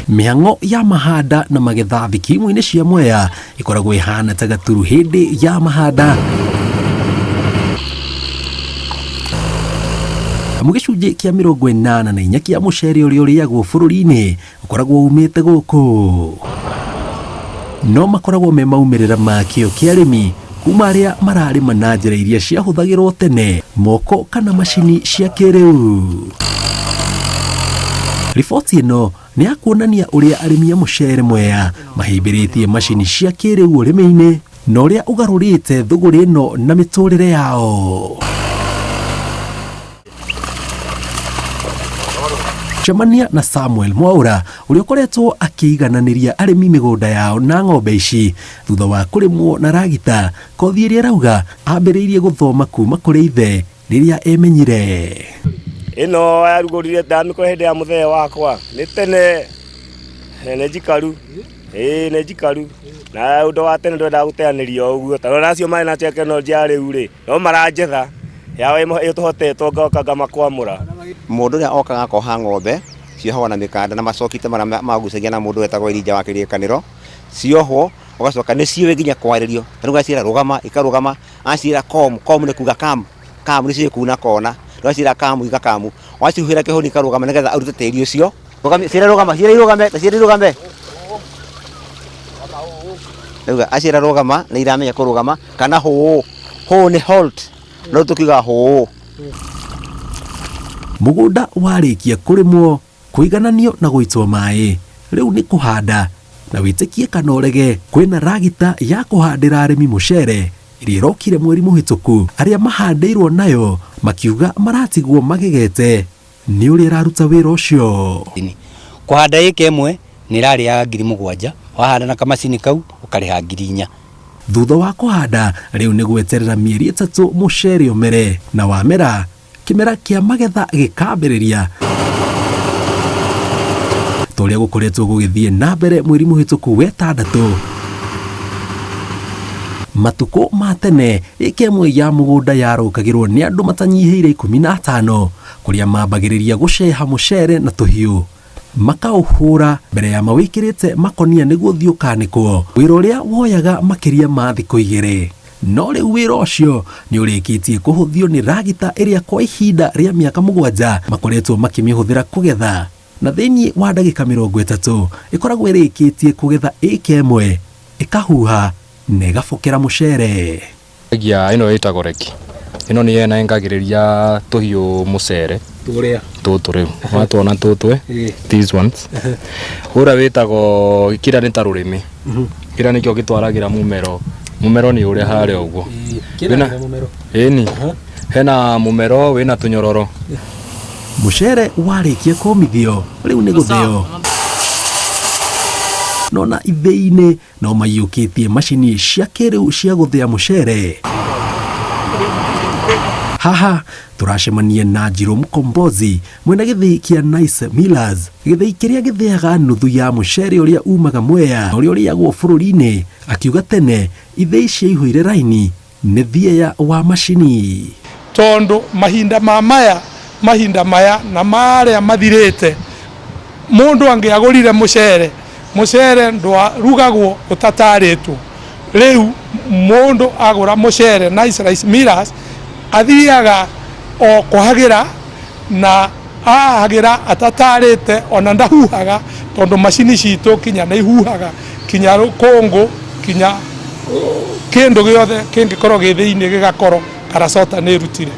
Mĩhang'o ya mahanda na magetha thikimu-inĩ cia Mwea ĩkoragwo ĩhana ta gaturu hĩndĩ ya mahanda. Amu gĩcunjĩ kĩa 84 kĩa mũcere ũrĩa ũrĩagwo bũrũri-inĩ ũkoragwo umĩte gũkũ. No makoragwo me maumĩrĩra ma kĩo kĩa arĩmi kuma arĩa mararĩma na njĩra iria ciahũthagĩrwo tene, moko kana macini cia kĩrĩu. Riboti ĩno nĩ ya kuonania ũrĩa arĩmi a mũcere Mwea mahĩmbĩrĩtie macini cia kĩrĩu ũrĩmi-inĩ na ũrĩa ũgarũrĩte thũgũrĩ ĩno na mĩtũrĩre yao. Cemania na Samuel Mwaura ũrĩa ũkoretwo akĩigananĩria arĩmi mĩgũnda yao na ng'ombe ici thutha wa kũrĩmwo na ragita, kothi ĩrĩa arauga ambĩrĩirie gũthoma kuma kũrĩ ithe rĩrĩa emenyire. Ĩno yarugũrire ndamĩkora hĩndĩ ya mũthee wakwa nĩ tene, nĩ njikaru, ĩĩ nĩ njikaru, na ũndũ wa tene ndwendaga gũteanĩria ũguo, ta rora acio marĩ na tekinoronjĩ ya rĩu rĩ, no maranjetha yawe ĩtũhotetwo ngoka ngamakwamũra. Mũndũ ũrĩa okaga akoha ng'ombe ciohagwo na mĩkanda na macoki ta marĩa magucagia na mũndũ wetagwo Elijah wa kĩrĩkanĩro, ciohwo ũgacoka nĩ ciũĩ nginya kwarĩrio, ta rĩu aciĩra rũgama ikarũgama, aciĩra kom, kom nĩ kuga come, come nĩ ciũĩ kuna kona, rĩu aciĩra come igakamu, wacihuhĩra kĩhũni ikarũgama nĩgetha arute tĩri ũcio, ciĩre rũgama, ciĩre irũgame, ta ciĩre irũgame. Rĩu aciĩra rũgama nĩ iramenya kũrũgama, kana hũũ, hũũ nĩ halt, no tũkiugaga hũũ. Mũgũnda warĩkia kũrĩmwo, kũigananio na gũitwo maĩ, rĩu nĩ kũhanda, na wĩtĩkie kana ũrege, kwĩna ragita ya kũhandĩra arĩmi mũcere ĩrĩa ĩrokire mweri mũhĩtũku, arĩa mahandĩirwo nayo makiuga maratigwo magegete nĩ ũrĩa ĩraruta wĩra ũcio. Kũhanda ĩka ĩmwe nĩ ĩrarĩaga 7,000, wahanda na kamacini kau ũkarĩha 4,000. Thutha wa kũhanda rĩu nĩ gweterera mĩeri 3 mũcere ũmere, na wamera kĩmera kĩa magetha gĩkambĩrĩria. Ta ũrĩa gũkoretwo gũgĩthiĩ na mbere mweri mũhĩtũku wetandatũ. Matukũ ma tene ĩka ĩmwe ya mũgũnda yarũkagĩrwo nĩ andũ matanyihĩire 15 kũrĩa mambagĩrĩria gũceha mũcere na tũhiũ makaũhũra mbere ya mawĩkĩrĩte makonia nĩguo ũthiĩ ũkanĩkwo, wĩra ũrĩa woyaga makĩria ma thikũ 2. No rĩu wĩra ũcio nĩ ũrĩkĩtie kũhũthio nĩ ragita ĩrĩa kwa ihinda rĩa mĩaka 7 makoretwo makĩmĩhũthĩra kũgetha, na thĩinĩ wa ndagĩka 30 ĩkoragwo ĩrĩkĩtie kũgetha ĩka ĩmwe, ĩkahuha na ĩgabokera mũcere. Gia ĩno ĩtagwo reki. Ĩno nĩ ĩnengagĩrĩria tũhiũ mũcere. Tũrĩa. Tũtũ rĩu. Watuona tũtũ, these ones. Ũrĩa wĩtagwo kĩrĩa nĩ ta rũrĩmĩ. Kĩrĩa nĩkĩo gĩtwaragĩra mũmero. Mũmero nĩ ũrĩa harĩa ũguo. Kĩrĩa mũmero. Ĩni. Hena mũmero wĩna tũnyororo. Mũcere warĩkia kũmithio rĩu nĩ gũthĩo. No na ithĩi-inĩ no maiyũkĩtie macini cia kĩrĩu cia gũthĩa mũcere. Haha tũracemania na Njirũ Mkombozi mwena gĩthĩi kĩa Nice Millers, gĩthĩi kĩrĩa gĩthĩaga nuthu ya mũcere ũrĩa umaga Mwea ũrĩa ũrĩagwo bũrũri-inĩ, akiuga tene ithĩi ciaihũire raini nĩ thieya wa macini. Tondũ mahinda ma maya, mahinda maya na marĩa mathirĩte, mũndũ angĩagũrire mũcere, mũcere ndwarugagwo ũtatarĩtwo. Rĩu mũndũ agũra mũcere Nice Rice Millers athiaga o kũhagĩra na ahagĩra atatarĩte, ona ndahuhaga tondũ macini citũ kinya nĩ ihuhaga kinya rũkũngũ, kinya kĩndũ gĩothe kĩngĩkorwo gĩ thĩinĩ gĩgakorwo karacota nĩ ĩrutire.